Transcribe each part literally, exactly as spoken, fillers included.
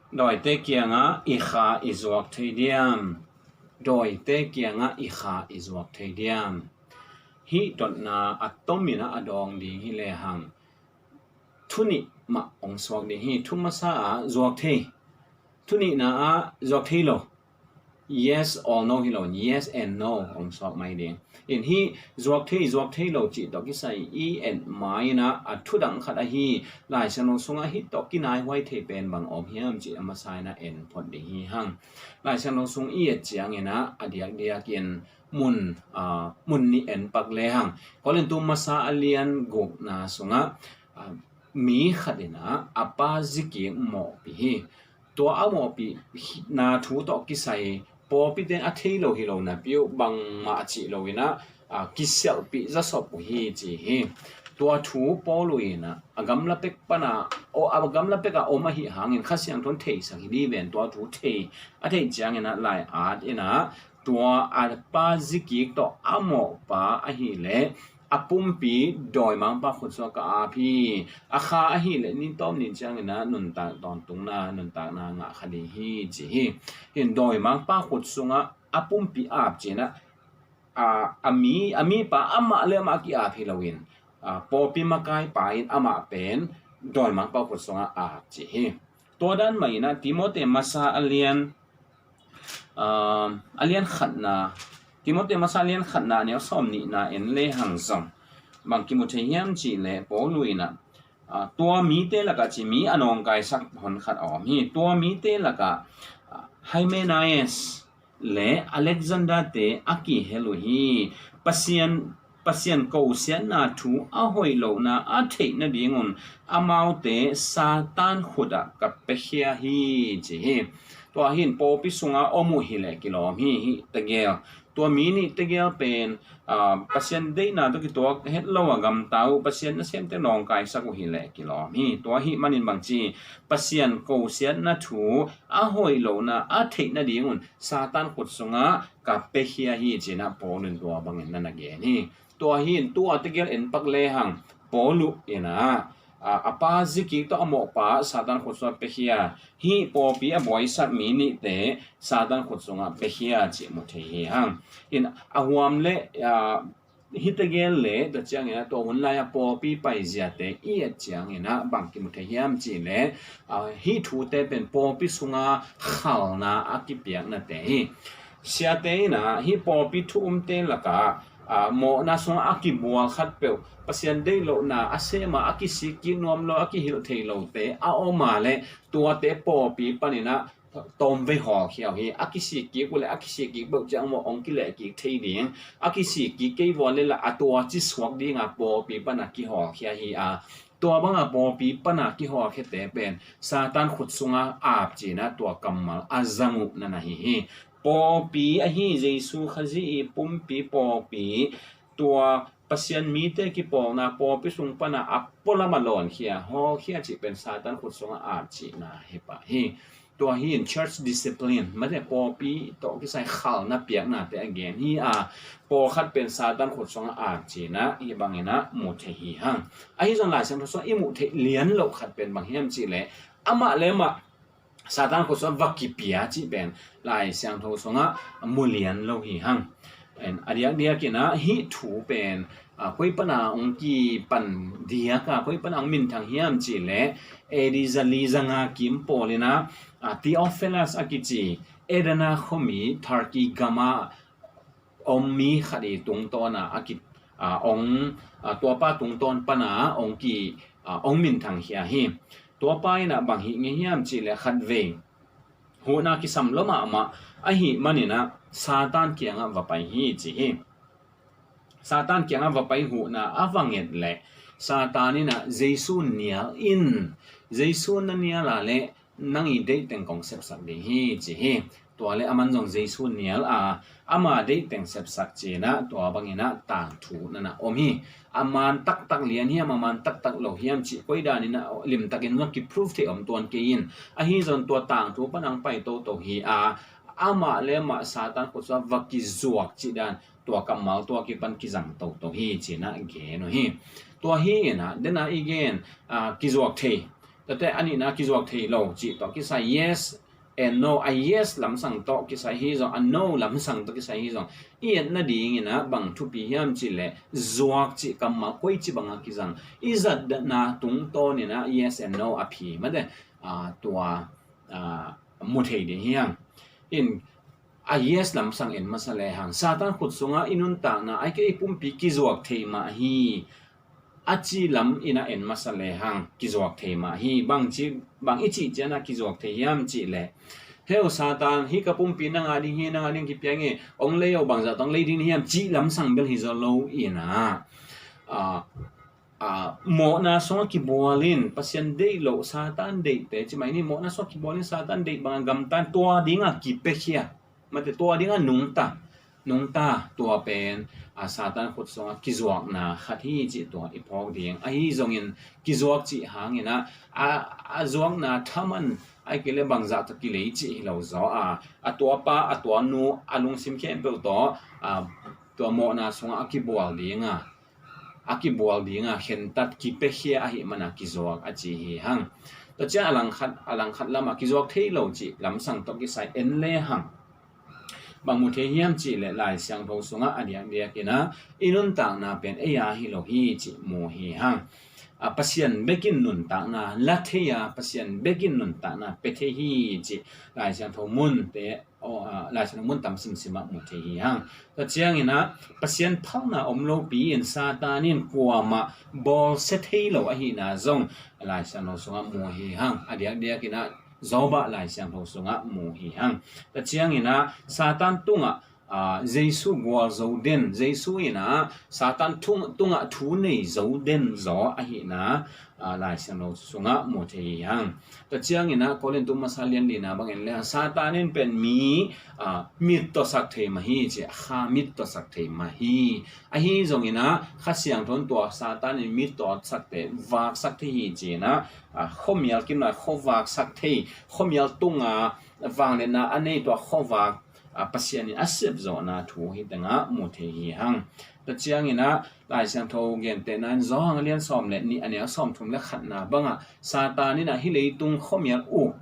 Dawite kiangah i kha i zuak thei diam? Dawite kiangah i kha i zuak thei diam? Hih dotna a tomin a dawng ding hi lehang, thu nih mah hong suak ding hi. Thu masa ah zuak thei, thu nihna ah zuak thei lo. Yes or no hi lo, yes and no hong suak mai ding. In hih zuak thei, zuak thei lo cih tawh kisai i et ma-in ah, a thu dang khat ahi, Lai Siangtho sungah hih tawh kinaihuai thei pen bang om hiam cih a masa in ah en phot ding hi hang. Lai Siangtho sung i et ciangin ah a diakdiakin mun, aa, mun nih en pak lehang. Korintu masa a lian gukna sungah, aa, mi khat in ah a pa zikik mawhpih hi. Tua a mawhpihna thu tawh kisai pawlpite in a thei lo hi lo napi uh bangmah cih lo in ah, aa, kisialhpih zasop uh hi ci hi. Tua thu Paul in ah a gamla pek pan a, a gamla pek a om ahi hangin Kha Siangtho in theisak hi dih ven, tua thu thei, a theih ciangin ah lai-at in ah tua a pa zikik tawh a mawhpa ahih leh a pumpi dawimangpa khut sungah ka ap hi. A kha ahih leh ni tawp ni ciangin ah nuntak tawntungna, nuntakna ngah kha ding hi ci hi. Hin dawimangpa khut sungah a pumpi ap ci-in ah, a, a mi, a mipa amah le amah ki-ap hi loin, a, pawlpi makaipa in amah pen dawimangpa khut sungah ap ci hi. Tua dan mah in ah Timote masa a lian, um, a lian khatna, Timote masa a lian khatna a neu sawm nihna en lehang zong bang kimu thei hiam cih leh Paul in ah, ah, tua mite lakah ci mi a nawngkaisak hon khat a om hi. Tua mite lakah, ah, Hymenaeus le Alexander te a kihel uh hi. Pasian, Pasian kosiatna thu a hoih lohna a theih nadingun amaute Satan khutah ka piakhia hi ci hi. Tua hin pawlpi sungah om uh hi leh kilawm hi, hih tegel. Tua mi nih tegel pen, aa, Pasian deihna tawh kituak het lo a gamta uh, Pasian nasemte nawngkaisak uh hi leh kilawm hi. Tua ahih manin bangci, Pasian kosiatna thu a hoih lohna a theih nadingun Satan khut sungah ka piakhia hi ci-in ah Paul in tua bangin na na gen hi. Tua hin tua tegel en pak lehang Paul in ah, a, a pa zikik tawh a mawhpa Satan khut sungah piakhia, hih pawlpi a buaisak mi nihte Satan khut sungah piakhia cih mu thei hi hang. In a huam le, a, hih tegel le tua ciangin ah tua hun lai-a pawlpi paiziate i et ciangin ah bang kimu thei hiam cih leh, a, hih thute pen pawlpi sunga khalna a kipiaknate hi. Siate in ah hih pawlpi thu umte lakah, a, mawhna sungah a kibual khatpeuh, Pasian deih lohna a sem a, a kisik kik nuam lo, a kihilh thei lote a om a leh tuate pawlpi panin ah tawmvei hawlkhia uh hi. A kisik kik uh leh a kisik kik beuh ciang maw hong kileh kik thei ding. A kisik kik kei vua leh lah a tua ci suak ding a pawlpi pan a kihawlkhia hi a, tua bang a pawlpi pan a kihawlkhiate pen Satan khut sungah ap ci-in ah tua kammal a zang uh na na hi hi. Pawlpi ahi Jesu Khazih i pumpi pawlpi, tua Pasian mite kipawlna pawlpi sung pan a a pualam a lawnkhia, hawlkhia cih pen Satan khut sungah ap cihna hi pah hi. Tua hi in church discipline, mate pawlpi tawh kisai khalna piaknate a gen hi a, pawlkhat pen Satan khut sungah ap cihna hih bangin ah mu thei hi hang. Ahi zong Lai Siangtho sungah i muh theih lian loh khat pen bang hiam cih leh, amah le amah Satan khut sungah va kipia cih pen Lai Siangtho sungah mu lian lo hi hang. A diakdiak in ah hih thu pen, a, koi pan a hong kipan diak a, koi pan a hong minthang hiam cih leh, A D zali zanga kim pawl in ah, a, Theophilus a kici Edena khuami Turkey gam a om mi khat i tungtawn a, a ki, a, hong, a, tuapa tungtawn pan a hong ki, a, hong minthang khia hi. Tuapa in ah bang hih ngei hiam cih leh khatvei huhna kisam lua mahmah ahih manin ah Satan kiangah va pai hi ci hi. Satan kiangah va pai huhna a va nget leh Satan in ah Jesu nial in, Jesu na nial a leh nang i deih teng kong sepsak ding hi ci hi. Tua leh aman zong Jesu nial a, ama deih teng sepsak ci-in ah tua bangin ah tangthu na na om hi. A man taktak lian hiam, a man taktak lo hiam cih koi danin ah limtakin zong kiproof thei om tuan kei in. Ahi zong tua tangthu pan a hong pai toto hi a, amah le amah Satan khut sungah va kizuak cih dan, tua kammal tua kipan kizang toto hi ci-in ah gen uh hi. Tua hi in ah, den a i gen, a, kizuak thei, Tate a nihna kizuak thei lo cih tawh kisai yes and no, a yes lamsang tawh kisai hi zong, a no lamsang tawh kisai hi zong, i et nadingin ah bang thupi hiam cihleh zuak cih kammal koici bangah kizang, i zatna tungtawnin ah yes and no a phi mate, ah, tua, ah, mu thei ding hi hang. In a yes lamsang en masa lehang, Satan khut sungah i nuntakna, ai kei pumpi kizuak thei mah hi, a ci lam in ah en masa lehang kizuak thei mah hi. Bang ci, bang i cih ciangin ah kizuak thei hiam cihleh, heu Satan, hih ka pumpi nang a ding hi, nang a ding kipiang hi, ong lei o, bangzah tawh ong lei ding hiam cih lamsang bel hi zaw lo in ah, ah, ah, mawhna sungah kibual in, Pasian deih loh, Satan deihte ci mai ni, mawhna sungah kibual in Satan deih bangah gamta in tua dingah kipiakhia, mate tua dingah nungta, nungta, tua pen, ah, Satan khut sungah kizuakna khat hi cih tua i phawk ding. Ahi zongin kizuak cih hangin ah, a, a zuakna thaman, ai kei leh bangzah tawh kilei cih hi lo zaw a, a tuapa, a tuanu, a lungsim khempeuh tawh, ah, tua mawhna sungah a kibual ding a, a kibual ding a, khentat kipiakhia ahih mana kizuak a ci hi hang. Tua ciang a langkhat, a langkhat lamah kizuak thei lo cih lamsang tawh kisai en lehang bang mu thei hiam cihleh Lai Siangtho sungah a diakdiak in ah i nuntakna pen ei a hi lo hi cih mu hi hang. A, Pasian bekin nuntakna la thei a, Pasian bekin nuntakna pia thei hi cih Lai Siangtho munte, aw, a, Lai Siangtho mun tam simsim ah mu thei hi hang. Tua ciangin ah Pasian phalna om lopi in Satan in kuamah bawlsia thei lo ahihna zong Lai Siangtho sungah mu hi hang. A diakdiak in ah Job ah Lai Siangtho sungah mu hi hang. Tua ciangin ah Satan tungah, ah, Jesu gual zo den, Jesu in ah Satan tung, tungah thu nei zo den zaw ahihna, ah, Lai Siangtho sungah mu thei hi hang. Tua ciangin ah Korin tu masa lian lina bangin le Satan in pen mi, ah, mit tawh sak thei mah hi ci, kha mit tawh sak thei mah hi. Ahi zongin ah Kha Siangtho in tua Satan in mit tawh sakte vak sak thei hi ci-in ah, ah, khuamial kim lai khuavak sak thei, khuamial tunga vangliatna a nei tua khuavak, ah, Pasian in a sepzawhna thu hi tengah mu thei hi hang. Tua ciangin ah Lai Siangtho gentehna in Johan a lian sawm le nih a neu sawm thum le khatna bangah Satan in ah hih leitung khuamial uk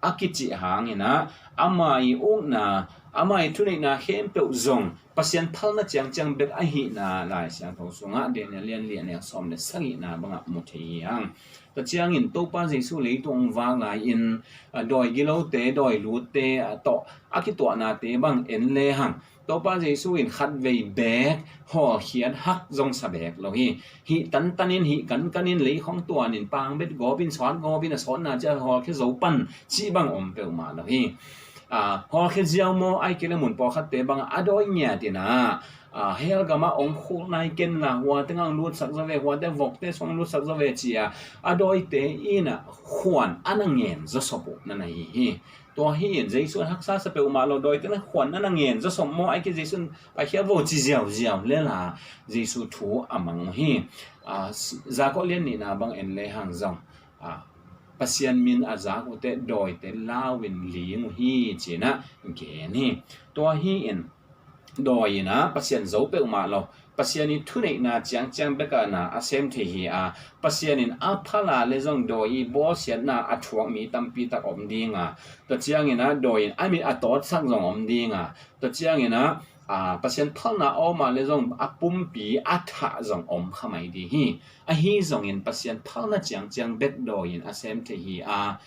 a kicih hangin ah ama ii ukna, ama ii thuneihna khempeuh zong Pasian phalna ciangciang bek ahihna Lai Siangtho sungah Daniel lian li a neu sawm le sagihna bangah mu thei hi hang. Tua ciangin Topa Jesu leitung vak lai-in, a, dawi gilote, dawi lutte, a, tawh a kituahnate bang en lehang Topa Jesu in khatvei beek hawlkhiat hak zong sa beek lo hi. Hih tantanin, hih kankanin, leikhong tuanin, pangbet gawpin, sawt gawpin, a sawtna ciang hawlkhia zo pan cih bang om peuhmah lo hi. A, hawlkhia ziau maw, ai kei leh mun pawlkhatte bang a dawi ngiatin ah, a, hell gamah ong khul nai ken la, huate ngah lutsak zaw ve, huate vokte sung lutsak zaw ve ci-a a dawite in ah khuan a na ngen zawsop uh na na hi hi. Tua hi in Jesu in haksa sa peuhmah lo, dawite na khuan na na ngen zawsop maw, ai kei Jesu in paikhia vo ci ziauziau le la Jesu thu a mang uh hi. A, Jakob lian nihna bang en lehang zong, a, Pasian min a zak uhte dawite lau in ling uh hi ci-in ah gen hi. Tua hi in dawi in ah Pasian zo peuhmah lo, Pasian ii thuneihna ciangciang bek ah na a sem thei hi a, Pasian in a phal a leh zong dawi ii bawlsiatna a thuak mi tampi tak om ding a, tua ciangin ah dawi in a mit a tawtsak zong om ding a, tua ciangin ah, a, Pasian phalna a om a leh zong a pumpi a thah zong om kha mai ding hi. Ahi zongin Pasian phalna ciangciang bek dawi in a sem thei hi a,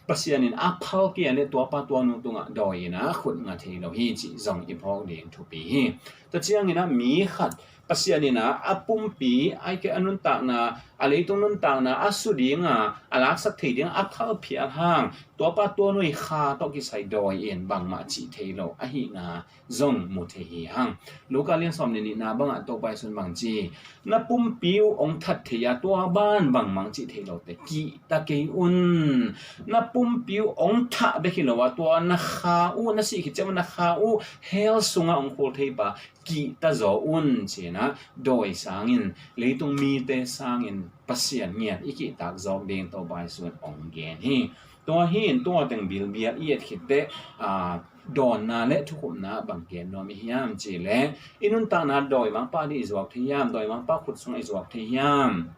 Pasian in a phal kei a leh tuapa tuanu tungah dawi in ah khut nga thei lo hi cih zong i phawk ding thupi hi. Tua ciangin ah mi khat Pasian in ah a pumpi, ai kei a nuntakna, a leitung nuntakna a su ding a, a laksak thei ding a phal phial hang, tuapa tuanu ii kha tawh kisai dawi in bangmah cih thei lo ahihna zong mu thei hi hang. Luka lian sawm le nihna bangah Topa Jesu in bang ci, na pumpi uh ong that thei a, tua ban bangmah cih thei lote kihta kei un. Na pumpi uh ong thah bek hi lo a, tua na kha uh, na sih khit ciang na kha uh hell sungah ong khul thei pa kihta zaw un ci-in ah dawi sangin, leitung mite sangin Pasian ngiat i kihtak zawk ding Topa Jesu in ong gen hi. Tua hi in tua teng bilbial i et khit teh, a, dawnna le thukhupna bang gen nuam i hiam cih leh, i nuntakna dawimangpa ding i zuak thei hiam, dawimangpa khut sungah i zuak thei hiam?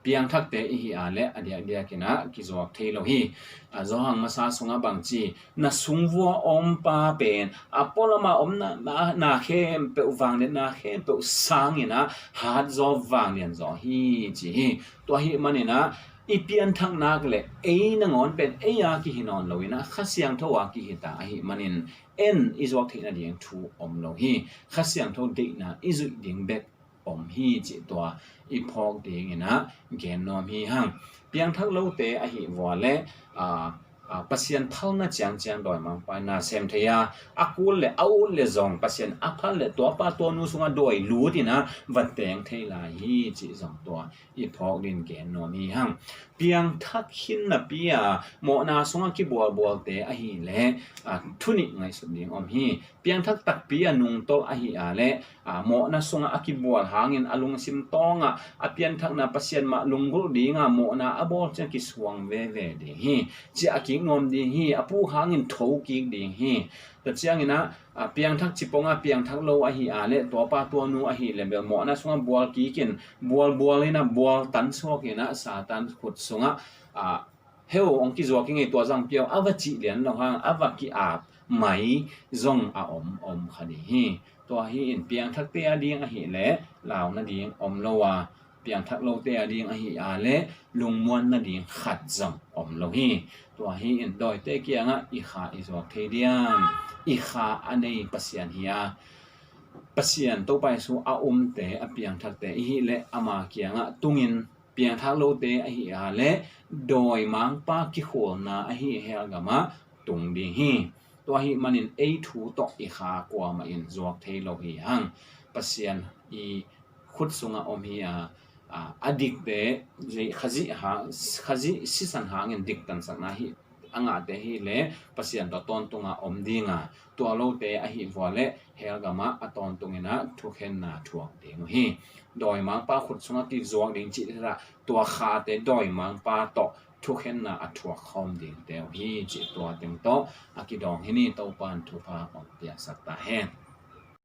piangthakte i hi a le a diakdiak in ah kizuak thei lo hi. A Johan masa sungah bangci, na sungvua ompa pen a pualama om na, na, na khempeuh vanglian, na khempeuh sangin ah hatzaw vanglian zaw hi ci hi. Tua hi manin ah i pianthak nak le ei nangawn pen ei a kihi nawn lo in ah Kha Siangtho a kihi ta ahi manin en i zuak theih nading thu om lo hi. Kha Siangtho deihna i zuih ding bek om hi cih tua i phawk dingin ah gen nuam hi hang. Piangthak lote ahi vua le, aa, aa, Pasian phalna ciangciang dawimangpa in na sem thei a, a kul le a ut le zong Pasian a phal le tuapa tuanu sungah dawi lut in ah va teng thei lai hi cih zong tua i phawk dingin gen nuam hi hang. Piangthak khin napi a mawhna sungah kibualbualte ahi le, aa, thu nih ngaihsut ding om hi. Piangthak takpi a nungtolh ahi a le, aa, mawhna sungah a kibual hangin a lungsim tawngah a pianthakna Pasian mah lunggulh dinga mawhna a bawl ciang kisuang veve ding hi. Ciah a kik nuam ding hi. A pu hangin tho kik ding hi. Tua ciangin ah, aa, piangthak cipong a piangthak lo ahi a le tuapa tuanu ahi le bel mawhna sungah bual kikin bualbual in ah bual tan suak in ah Satan khut sungah, aa, heu hong kizuak i ngei tua zang piau a va cih lian lo hang a va ki-ap mai zong a om om kha ding hi. Tua hi in piangthakte a ding ahi le lau nading om lo a, piangthak lote a ding ahi a le lungmuan nading khat zong om lo hi. Tua hi in dawite kiangah i kha i zuak thei diam? I kha a nei Pasian hi a, Pasian Topa Jesu a umte a piangthakte i hi le ama kiangah tungin piangthak lote ahi a le dawimangpa kikhulna ahi hell gamah tung ding hi. Tua ahi manin ei thu tawh i kha kuamah in zuak thei lo hi hang. Pasian i khut sungah om hi a, a, a dikte, Khazih hang, Khazih sisan hangin diktansakna hi a ngahte hi le Pasian tawh tawntungah om dinga, tua lote ahi vua le hell gamah a tawntungin ah thukhenna thuak ding uh hi. Dawimangpa khut sungah kizuak ding cih tua khate dawimangpa tawh thukhenna a thuak khawm dingte uh hi cih tua teng tawh a kidawng hi ni. Topa in thupha hong piaksak ta hen.